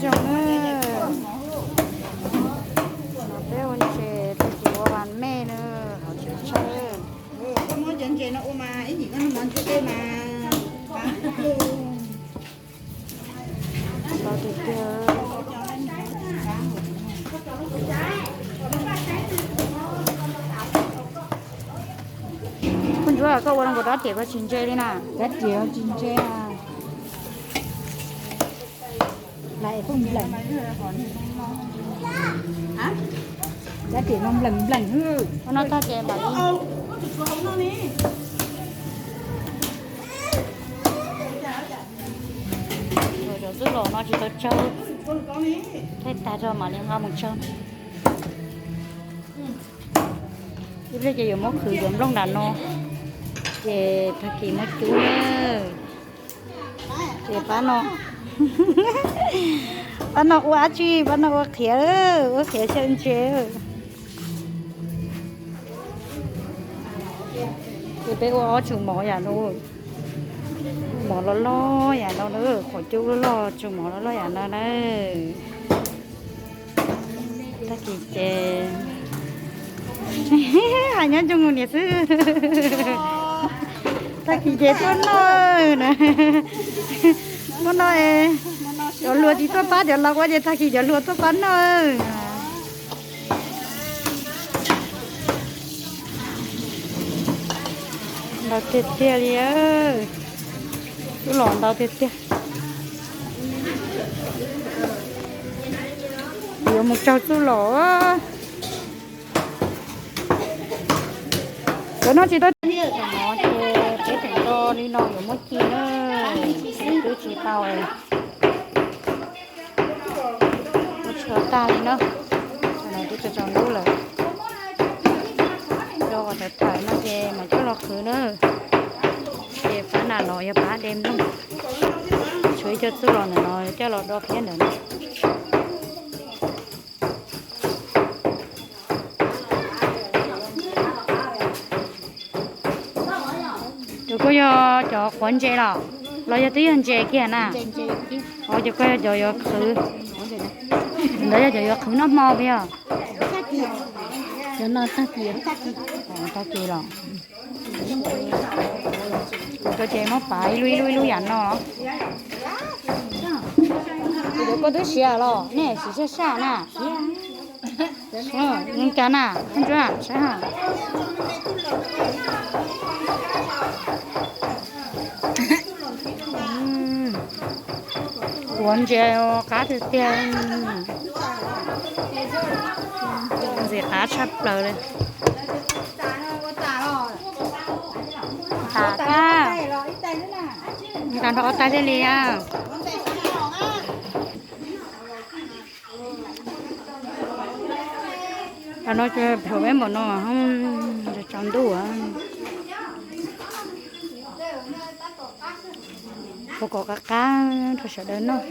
Zoo na. Peb ua ntses tag kis ua vas mej na, qhov tseem tsawg. Ntau tiag tiag. Koj ntsuab, koj ua zoo nkaus dab riam koj tsis ntse li na. Dab riam tsis ntse. Dab riam no nplees nplees. Ua no tag ces mam li. Cov txuj lom no tsis tau tsawg, thaij tag tso mam li nqa mus tsawg. Ib pliag ces yuav muab qhwv cov nplooj nram no, ces tag kis muab cub na. Ces pab no, pab no ua dab tsi, pab no ua qhiav, ua qhiav xyaw ntses. Ces peb ua ob tsum mov yam no, mov loj loj yam no na, qhov cub loj loj, tsum mov loj loj yam no na. Tag kis ces hais nyob zoo niam xwb. Tag kis ces tuaj noj na. Muab noj, cov hluas tsis tuaj pab cov laus ua ces tag kis cov hluas tuaj pab noj. Ntau tiag tiag li, txuj lom ntau tiag tiag. Yuav mus tsaug txuj lom. Cov no tsis tau, no ces peb teem nto li no yuav muab ci na, twb tsis tau. Ua tshua tag li na, no twb tsaus ntuj lawm. Rau qhov tawv tawm no ces mam coj los qhwv na. Ces pab nram los yog pab de nplooj, tshuav ib co txuj lom ntawm no coj los do thiab ntawm no. Ces koj yog cov quav ntses los, los yog twb yog ntses kiag na? Os, ces koj yog cov yuav qhwv, ntawd yog cov yuav qhwv noj hmo puas yog? Tag kis los. Kuv cov ces muab pav ib lub ib lub ib lub yam no. Kuv cov koj twb siav los nej siv saj saj na. Zoo cas na, koj ntsuab saib ha. Quav ntses qab tiag tiag. Ntxim qab tshaj plaws li. Tas tag, tas nrho tais thiaj li. Tam no peb npaum no, tsaus ntuj, ua kom qab qab rau sawv daws noj.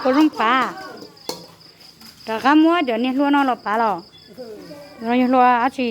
Ua zoo pav, rov qab muab cov niag hlua no los pav los. No yog hlua dab tsi?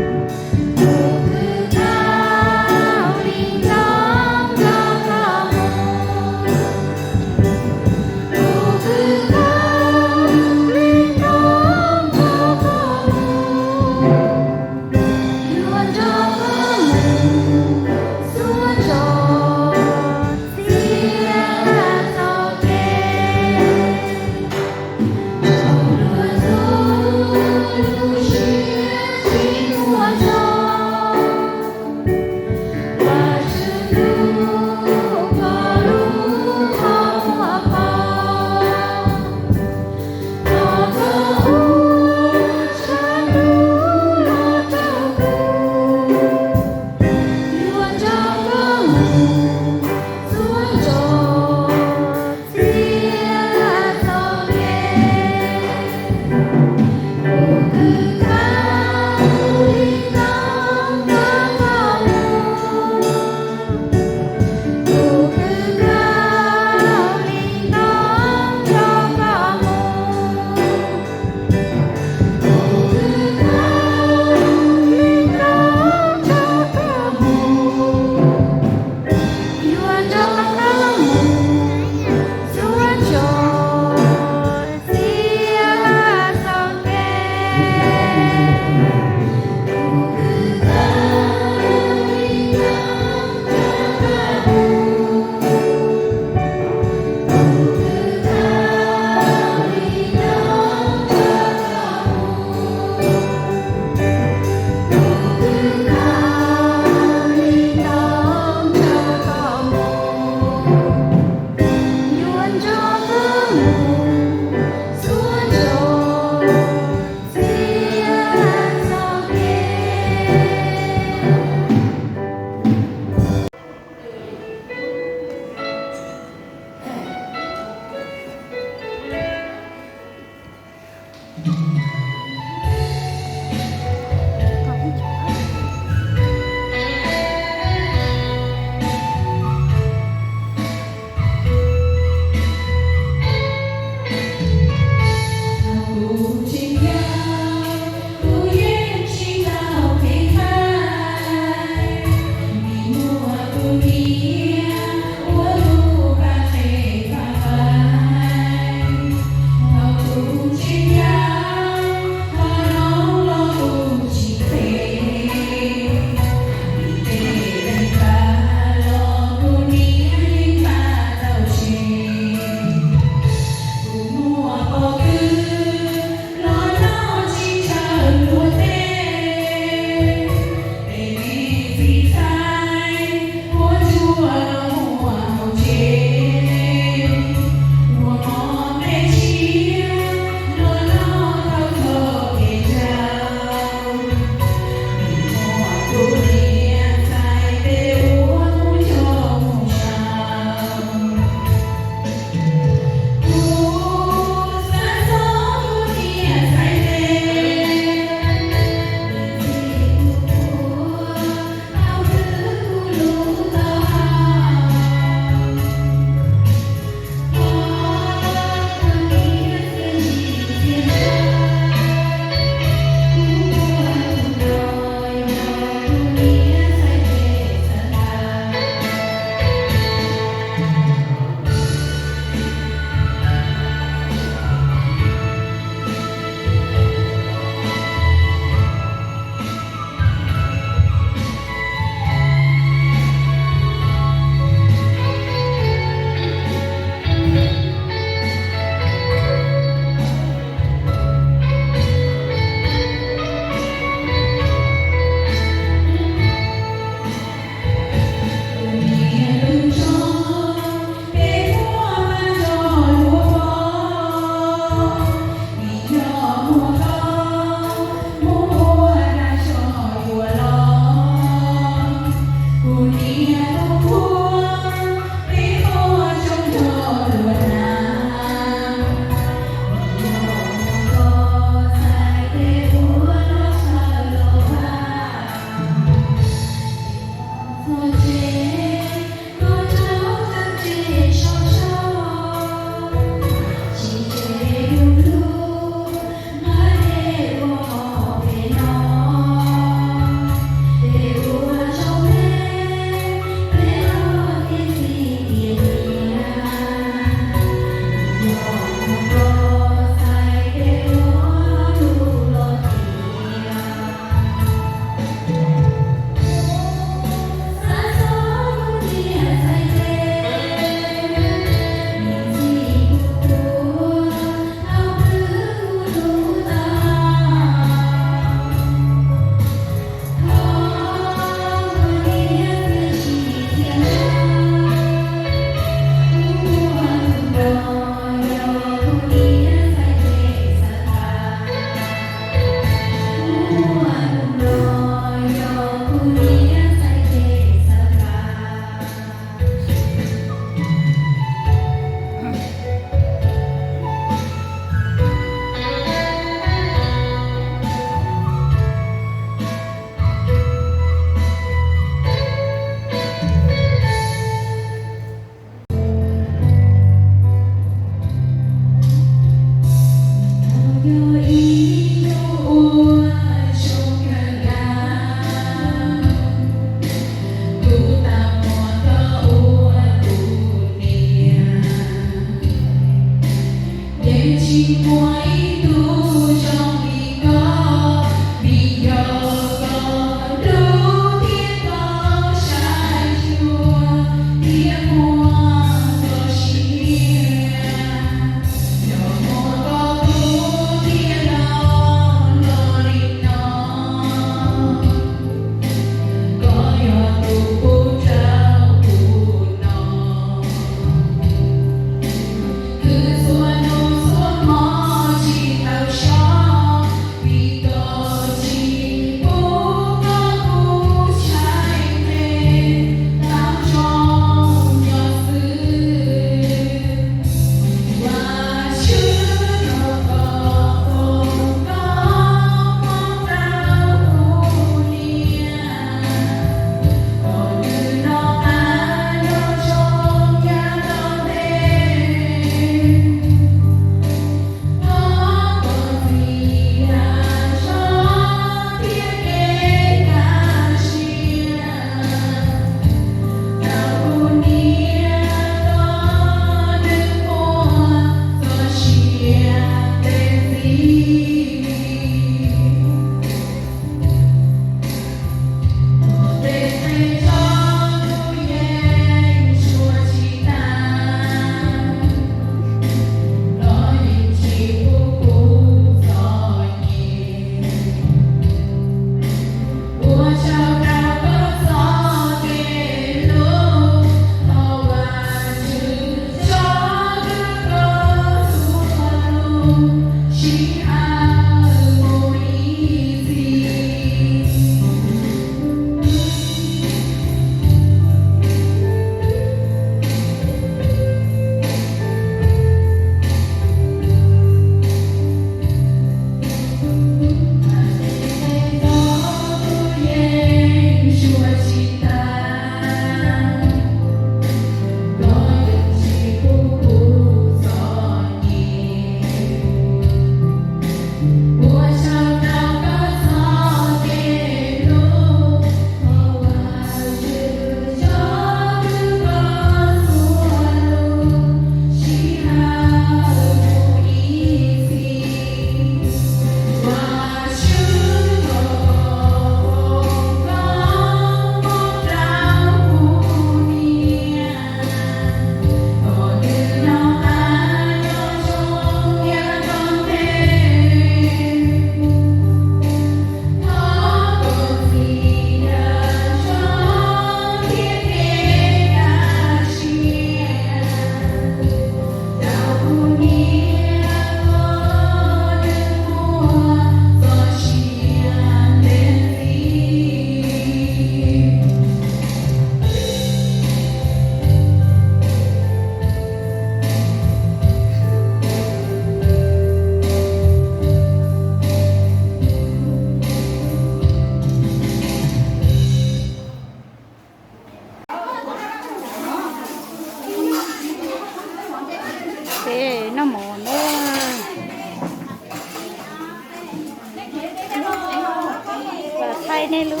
Nej lub.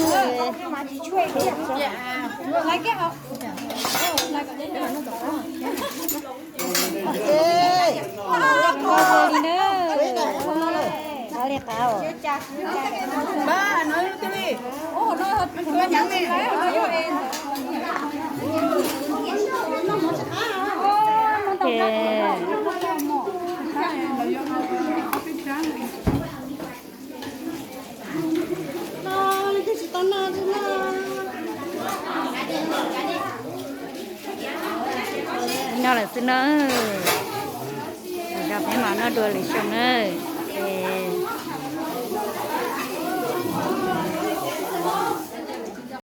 Li na. Li qab. No lawm xwb na. Nrog peb mam noj dua lwm xyoo na. Es